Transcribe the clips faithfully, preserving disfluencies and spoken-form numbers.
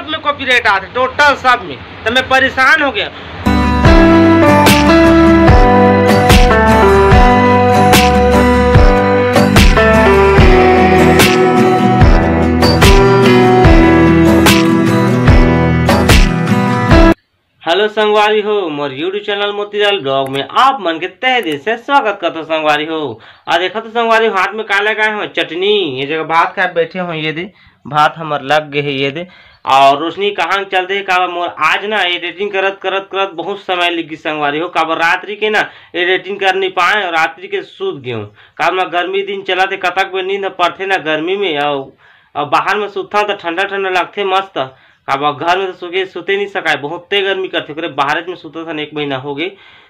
में कॉपीराइट आथे, टोटल सब में। तो मैं परेशान हो गया। हेलो संगवारी हो, मोर YouTube चैनल मोतीलाल ब्लॉग में आप मन के तहे दिल से स्वागत करत हों संगवारी हो। आ देखत हों संगवारी हो, हाथ में का लगाए हों? चटनी। ये जगह भात खाए बैठे हों, ये दे भात हमर लग गए हे, ये दे। और रोशनी कहाँ चल दे, काबर मोर आज ना एडिटिंग करत करत करत बहुत समय लग गई संगवारी हो। काबर रात्रि के ना एडिटिंग कर नहीं पाए और रात्रि के सूत गए हों। काबर ना गर्मी दिन चलत हे, कतक बेर नींद पड़थे ना गर्मी में, और, और बाहर में सुतथन तो ठंडा ठंडा लगथे मस्त। काबर घर में तो सुते सुते नहीं सकाय, बहुते गर्मी करथे, ओकरे बाहर में सुतत हन, एक महीना हो गए।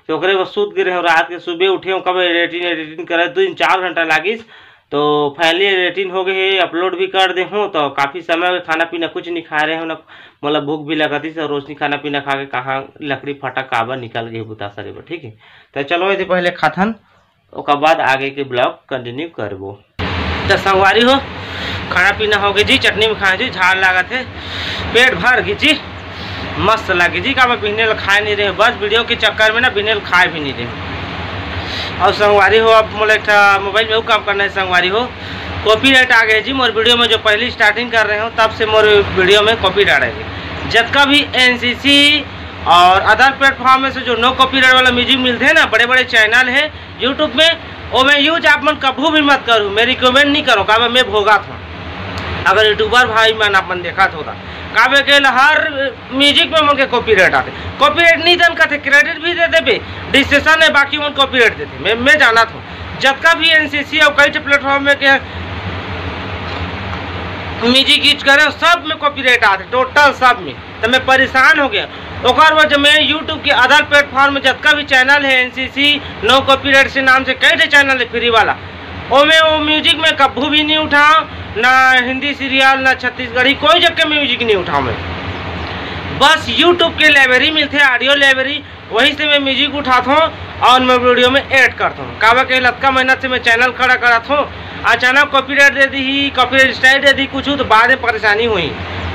तो ओकरे बाद सुत गए रहे, रात के सुबह उठे हों, कब एडिटिंग एडिटिंग करे, दो दिन चार घंटा लागिस। तो फाइनली एडिटिंग हो गए हे, अपलोड भी कर दे हों। तो काफ़ी समय हो गए, खाना पीना कुछ नहीं खाए रहे हों ना, मतलब भूख भी लगत रहिस, और रोशनी खाना पीना खा के कहाँ लकड़ी फाटा काबर निकल गए बुता सरे बर, ठीक है। तो चलो, ये दे पहले खाथन, ओकर बाद आगे के ब्लॉग कंटिन्यू करबो। तो संगवारी हो, खाना पीना हो गए जी, चटनी में खाए जी, झाड़ लागत हे, पेट भर गई जी, मस्त लगे जी। काबर बिहने ल खाए नहीं रहे, बस वीडियो के चक्कर में ना बिहने ल खाए भी नहीं रहे। और संगवारी हो, अब मोला एक ठा मोबाइल में वो काम करना है संगवारी हो, कॉपीराइट आ गए जी मोर वीडियो में। जो पहली स्टार्टिंग कर रहे हो तब से मोर वीडियो में कॉपीराइट आ गए। जतका भी एनसीसी और अदर प्लेटफॉर्म में से जो नो कॉपीराइट वाला म्यूजिक मिलते हैं ना, बड़े बड़े चैनल है यूट्यूब में, वो मैं यूज आप मन कभू भी मत करूँ, मैं रिकमेंड नहीं करूँ, काबर मैं भोगत हों। अगर यूट्यूबर भाई मन आप मन देखत हो तो, काबर के हर म्यूजिक में मन के कॉपीराइट आथे, कॉपीराइट नहीं दन कहते, क्रेडिट भी दे देबे, डिस्क्रिप्शन में बाकी मन कॉपीराइट देथे, मैं मैं जानत हों। जतका भी एनसीसी और कई ठे प्लेटफॉर्म में के म्यूजिक यूज करे, सब में कॉपीराइट आथे, टोटल सब में। तो मैं परेशान हो गया। ओकर वजह मैं यूट्यूब के अदर प्लेटफॉर्म में जतका भी चैनल है एनसीसी नो कॉपीराइट से नाम से कई ठे चैनल है फ्री वाला, ओमे वो म्यूजिक में कभू भी नहीं उठाओ, ना हिंदी सीरियल, ना छत्तीसगढ़ी, कोई जग के म्यूजिक नहीं उठाओ मैं। बस यूट्यूब के लाइब्रेरी मिलथे, ऑडियो लाइब्रेरी, वही से मैं म्यूजिक उठात हों और मैं वीडियो में ऐड करत हों। काबर के लतका मेहनत से मैं चैनल खड़ा करत हों, अचानक कॉपीराइट दे दी, कॉपीराइट स्ट्राइक दे दी कुछ, तो बाद में परेशानी हुई,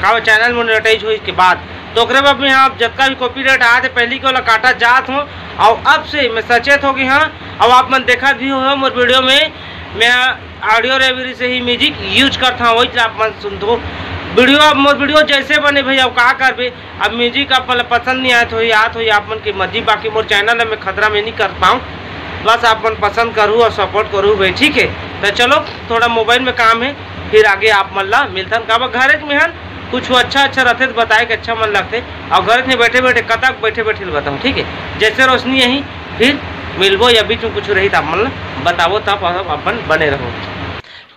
काबर चैनल मोनेटाइज हुई के बाद। तो ओकरे बाद में आप जतका भी कॉपीराइट आथे, पहली के वाला काटा जात हों, और अब से मैं सचेत हो गई हाँ। अब आप मन देखत भी हो मोर वीडियो में, मैं ऑडियो लाइब्रेरी से ही म्यूजिक यूज करता हूँ, वही आप मन सुनत हो। वीडियो, अब मोर वीडियो जैसे बने भैया, अब का करबे, अब म्यूजिक आप मन ला पसंद नहीं आए तो ही आत हो, आप मन की मर्जी, बाकी मोर चैनल में खतरा में नहीं कर पाऊँ। बस आप मन पसंद करू और सपोर्ट करू भाई, ठीक है। तो चलो, थोड़ा मोबाइल में काम है, फिर आगे आप मन ला मिलथन। काबर घरे में हन, कुछ अच्छा अच्छा रहते तो बताए के अच्छा मन लगते, और घर में बैठे बैठे कतक बैठे बैठे बताऊँ, ठीक है। जैसे रोशनी यही, फिर मिलबो या बीच में कुछ रही तो आप मन ला बताबो, तब आप अपन बने रहो।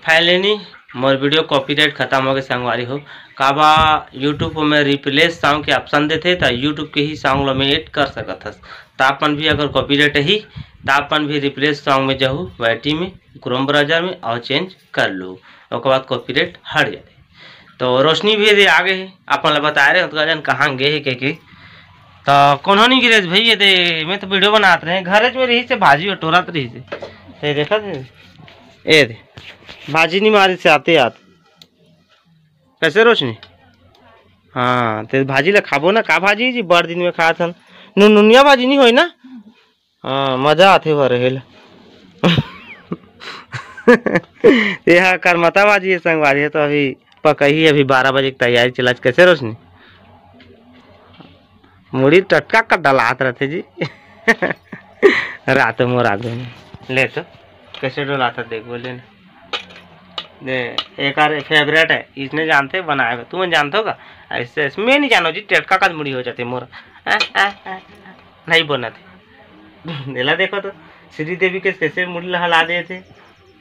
फाइनली मोर वीडियो कॉपीराइट खत्म हो गए संगवारी हो। काबर यूट्यूब में रिप्लेस सॉन्ग के ऑप्शन देथे, तो यूट्यूब के ही सॉन्ग ला मैं ऐड कर सकत हस। तो आप मन भी अगर कॉपीराइट ही, तो आप मन भी रिप्लेस सॉन्ग में जाहू, वाईटी में, क्रोम ब्राउजर में, और चेंज कर लो, ओकर बाद कॉपीराइट हट जाथे। तो रोशनी भी दे आ गए हे, अपन ला बताए रहे, ओतका जन कहाँ गे हे के, के। तो कोनो नहीं गिरे भाई, ये दे, मैं तो वीडियो बनात रहे, घरे में रही से भाजी बटोरत रही से। ते देखत हे, ए दे, भाजी नहीं मारे से आते आत। कैसे रोशनी? हाँ, ते भाजी ला खाबो ना, का भाजी जी, बड़ दिन में खात हन। नुनुनिया भाजी नहीं होई ना? हाँ, मजा आथे भर हेल। ये हा करमता भाजी है संगवारी है, तो अभी पकही, अभी बारह बजे की तैयारी चला। कैसे रोशनी? मुड़ी टटका कर डलात रहते जी। रात मोर आगू में। ले तो, कैसे डोलात है देख, बोले ना। दे, एक आर फेवरेट है, इसने जानते बनाए हुए। तुम जानते होगा? ऐसे, ऐसे मैं नहीं जानो जी, टटका का मुड़ी हो जाते मोर। आ, आ, आ, आ। नहीं बोलना थे। नेला देखो तो, श्री देवी के कैसे मुड़ी हला दे थे,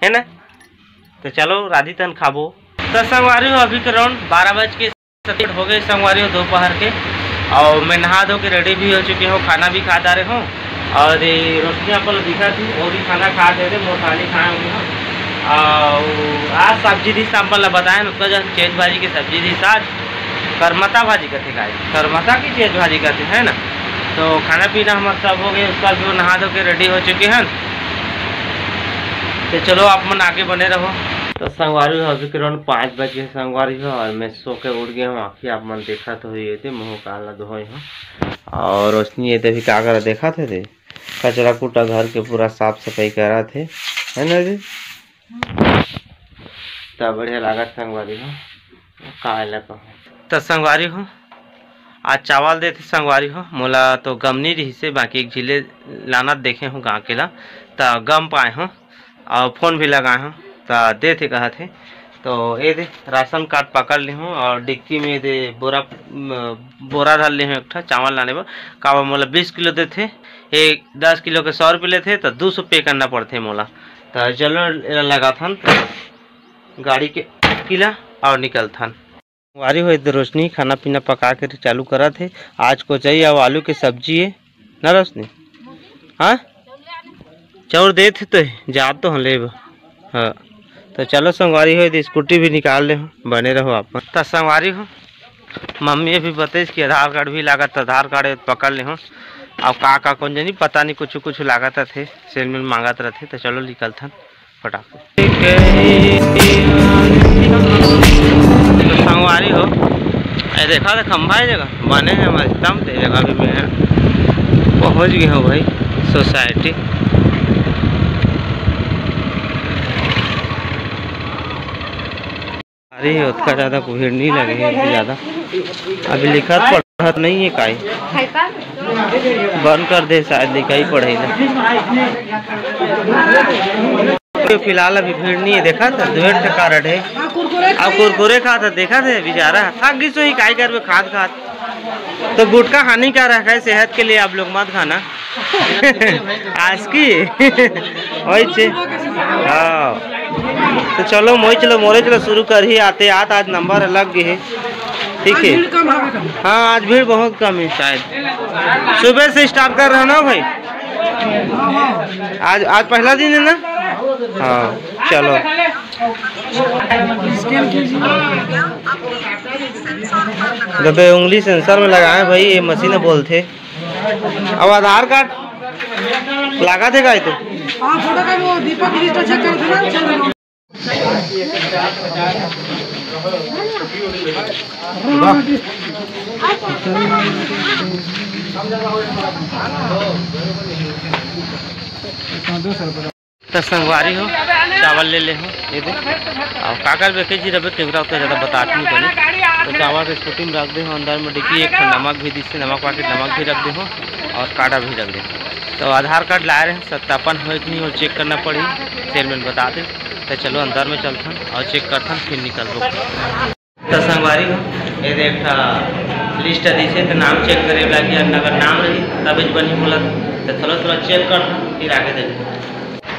है ना? तो चलो, राधी तन खाबो। तो संगवारी हो, अभी के राउंड बारह बज के सत्तर हो गए संगवारी हो दोपहर के, और मैं नहा धो के रेडी भी हो चुके हूँ, खाना भी खा डारे हूँ। और ये रोशनी अपन दिखा थी, वो भी खाना खा दे रहे, मोर थाली खाए हुए हैं। और आज सब्जी दी, अपन ला बताए ना, उसका जो चेंज भाजी की सब्जी दी आज, करमता भाजी कथे गाय, करमता की चेंज भाजी कथे, है ना। तो खाना पीना हमारा सब हो गए, उसका भी वो नहा धो के रेडी हो चुके हैं। तो चलो, आप मन आगे बने रहो। तो संगवारी हो, अभी के round पाँच बजे संगवारी हो, और मैं सो के उठ गया हूँ। आँखी आप मन देखा तो ये दे, मुँह कान ला धोए हूँ, और रोशनी ये दे भी का करा देखा थे दे, कचरा कूटा घर के पूरा साफ सफाई करा थे, है ना जी? त बढ़िया लागत संगवारी हो, का ला कहूँ। त संगवारी हो, आज चावल देथे संगवारी हो, मोला तो गम नहीं रहिसे, बाकी एक झिले लानत देखे हूँ गाँव के ला, त गम पाए हूँ और फोन भी लगाए हूँ, त देथे कहत हे। तो ये दे राशन कार्ड पकड़ ली हूँ और डिक्की में दे बोरा, म, बोरा धर ली हूँ एक ठा चावल लाने बर। काबर मोला बीस किलो देथे, एक दस किलो के सौ रुपये लेथे, तो दो सौ पे करना पड़थे मोला। तो चलो एला लगाथन गाड़ी के किला और निकलथन। संगवारी हो, इधर रोशनी खाना पीना पका के चालू करत हे। आज कोचई अउ आलू के सब्जी हे ना रोशनी? हाँ, चाउर देत हे तो जा तो हम लेब। हाँ, तो चलो संगवारी हो, इधर स्कूटी भी निकाल ले हो, बने रहो आप। तो संगवारी हो, मम्मी अभी बतेस कि आधार कार्ड भी लागत, आधार कार्ड पकड़ ले हो। अब का का कौन जानी, पता नहीं, कुछ कुछ लागत रथे, सेल मेल मांगत रथे। तो चलो निकलथन फटाक से। तो संगवारी हो, ए देखा तो खंभा है जगह बने हैं हमारे, तम दे जगह भी मैं पहुँच गए हूँ भाई सोसाइटी। अरे ओतका ज़्यादा भीड़ नहीं लगे है, ज़्यादा अभी लिखत पढ़त नहीं है काई, बंद कर दे शायद लिखाई पढ़ाई ला। फिलहाल अभी भीड़ नहीं है, देखा था दुए ठे कारड है। अब कुरकुरे खा था, देखा थे बेचारा थक गिस होही, काई करबे खात खात। तो गुटखा हानिकारक है सेहत के लिए, आप लोग मत खाना। आज की वही छे। हाँ, तो चलो मोई चलो, मोरे चलो शुरू कर ही आते आत, आज नंबर लग गए है। ठीक है। हाँ, आज भीड़ बहुत कम है शायद, सुबह से स्टार्ट कर रहा ना भाई। आज, आज पहला दिन है ना? हाँ, चलो। जब ये उंगली सेंसर में लगाए भाई, ये मशीन बोलते। अब आधार कार्ड लगा देगा ये तो। हाँ, फोटो का वो दीपक लिस्ट चेक कर देना, चल देना। तो संगवारी हो, चावल ले ले हो, ये दे। और काकर बेके जी रबे, कैमरा उतना ज़्यादा बतात नहीं बने। तो चावल के स्कूटी में रख दे हो, अंदर में डिक्की एक ठो नमक भी दिसे, नमक पाकिट नमक भी रख दे हो और काटा भी रख दे। तो आधार कार्ड लाए रहे, सत्यापन होए कि नहीं, वो चेक करना पड़ी, चेयरमैन बता दे। तो चलो अंदर में चलथन और चेक करथन, फिर निकलबो। तो संगवारी हो, ये दे एक ठा लिस्ट दिसे, तो नाम चेक करे लागी, अगर नाम रही तबे बनही बोलत। तो चलो थोड़ा चेक कर, फिर आगे देखो।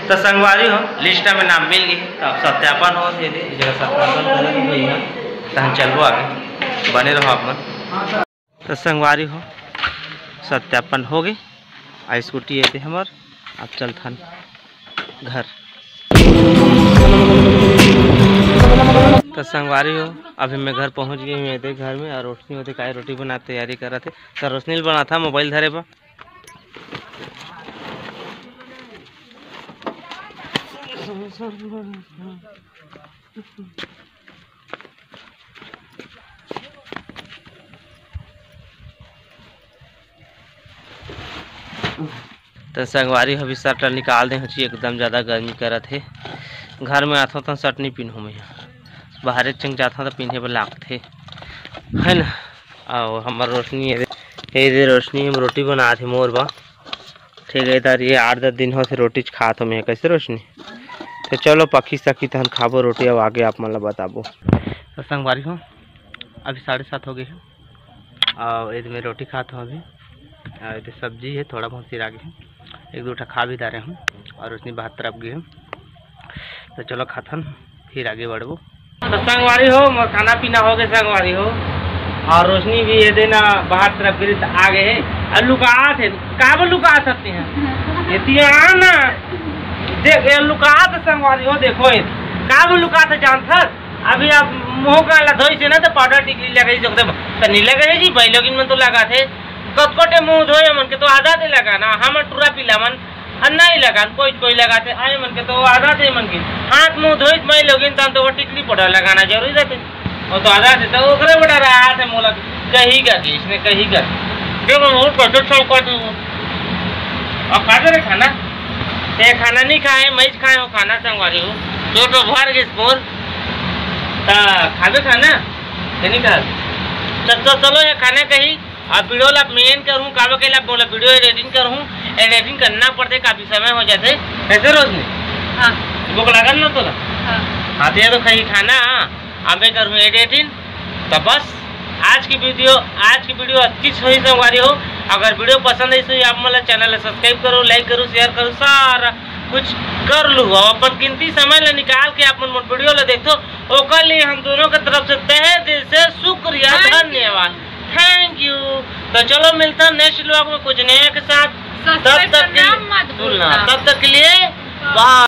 तो संगवारी हो, लिस्ट में नाम मिल गई, तो अब सत्यापन हो, ये दे, जरा सत्यापन करे तो भैया, तो हम चलबो आगे, बने रहो आप मन। तो संगवारी हो, सत्यापन हो गए, आ स्कूटी ये दे हमर, अब चलथन घर। तो संगवारी हो, अभी मैं घर पहुंच गई हूँ, ये दे घर में, और रोशनी होते काय रोटी बना तैयारी कर रहा थे, तो रोशनी बना था मोबाइल धरे पर। तो संगवारी हो, अभी शर्ट निकाल दे हची, एकदम ज़्यादा गर्मी करत हे। घर में आथो तो शर्ट नहीं पिन्हूँ मैं, बाहरे चंग जाथो तो पिन्हे बर लागथे, है ना। और हमार रोशनी, ये दे, ये दे रोशनी, हम रोटी बनात हे मोर बा। ठीक है, इधर ये आठ दस दिन हो से रोटी खात हो मैं, कैसे रोशनी? तो चलो पकी सकी तहन खाबो रोटी, अब आगे आप मन ला बताबो। तो संगवारी हो, अभी साढ़े सात हो गए हैं और ये दे मैं रोटी खात हूँ अभी। और ये दे सब्जी है, थोड़ा बहुत सिरा गए हैं, एक दो ठा खा भी डारे हूँ और रोशनी बाहर तरफ गए हैं। तो चलो खाथन, फिर आगे बढ़बो। तो संगवारी हो, मोर खाना पीना हो गए संगवारी हो, और रोशनी भी ये देना बाहर तरफ गिरी आ गए है। और लुकात है, का बोल लुकात हते हैं? ये तिया ना देख, ये लुकात है संगवारी हो, देखो ये का बोल लुकात है, जानथस? अभी आप मुंह का ला धोई से ना तो पाउडर टिकली लगे, जो तो नहीं लगे है जी, भाई लोग इनमें तो लगा थे, कतकोटे मुंह धोए मन के तो आधा दे लगा ना, हम टूरा पीला मन अउ नहीं लगान, कोई कोई लगाथे, आए मन के तो आदत हे मन के। हाथ मुंह धोई मैं लोगिन तन तो वो टिकली पाउडर लगाना जरूरी रहथे। वो तो आदत हे, तो ओकरे बेटा रहा थे मोला कही का कि इसने कही का। देखो, वो तो छल कर दू। अब खा दे रे खाना। ते खाना नहीं खाए, मैं ही खाए हो खाना संगवारी हो। पेट तो भर गइस मोर। ता खाबे खाना? ते नहीं खा। तो, तो चलो ये खाना कही। अब वीडियो ला मैं end करहूँ, काबर के ला बोला वीडियो editing करहूँ, editing करना पड़थे, काफी समय हो जाथे। कैसे रोशनी? हाँ। भूख लागल ना तोला? हाँ। हाँ, तो ये तो कही खाना, अबे करहूँ editing। तो बस आज की वीडियो, आज की वीडियो अतकीच होही संगवारी हो। अगर वीडियो पसंद आइस होही, आप मन ला channel ला subscribe करो, like करो, share करो, सारा कुछ कर लू। अब अपन कीमती समय ला निकाल के आप मन मोर वीडियो ला देखथो, ओकर लिए हम दोनों के तरफ से तहे दिल से शुक्रिया, thank you। धन्यवाद, thank you। तो चलो मिलता है next vlog में कुछ नया के साथ। तब subscribe तक के करना लिए मत भूलना। भूलना। तब तक के लिए bye। Bye।